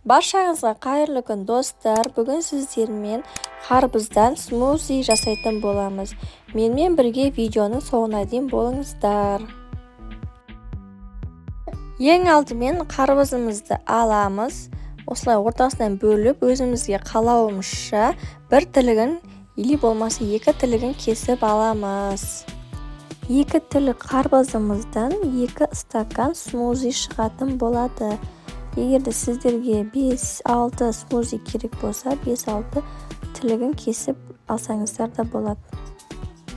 Баршаңызға қайырлы күн, достар! Бүгін сіздермен қарбыздан смузи жасайтын боламыз. Менімен бірге видеоның соңына дейін болыңыздар. Ең алдымен қарбызымызды аламыз. Осылай ортасынан бөліп, өзімізге қалауымызша бір тілігін или болмаса екі тілігін кесіп аламыз. Екі тілік қарбызымыздан 2 стакан смузи шығатын болады. Егер де сіздерге 5-6 смузи керек болса, 5-6 тілігін кесіп алсаңыздар да болады.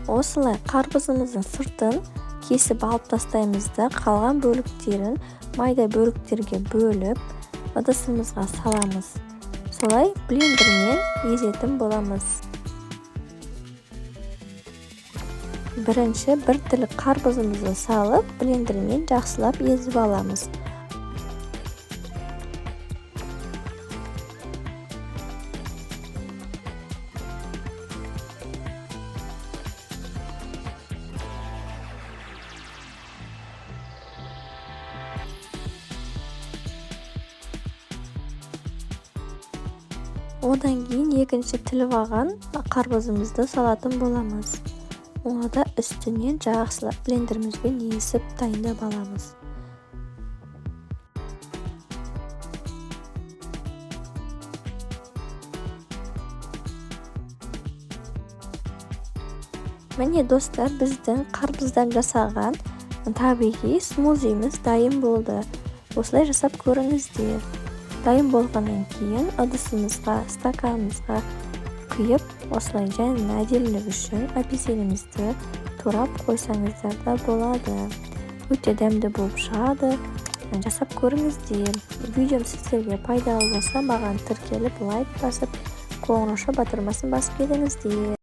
Осылай қарбызымыздың сыртын кесіп алып тастаймыз да, қалған бөліктерін майда бөліктерге бөліп, ыдысымызға саламыз. Солай блендермен езетін боламыз. Бірінші бір тілік қарбызымызды салып, блендермен жақсылап езіп аламыз. Одан кейін екінші тіліп алған қарбызымызды салатын боламыз. Оны да үстінен жақсылап блендерімізбен езіп дайындап аламыз. Міне, достар, біздің қарбыздан жасаған табиғи смузиміз дайын болды. Осылай жасап көріңіздер. Дайын болғаннан кейін ыдысымызға, стаканымызға құйып, осылай және әдемілік үшін апельсинімізді турап қойсаңыздар да болады. Өте дәмді болып шығады. Жасап көріңіздер. Видеом сіздерге пайдалы болса, маған тіркеліп, лайк басып, қоңырауша батырмасын басып кетіңіздер.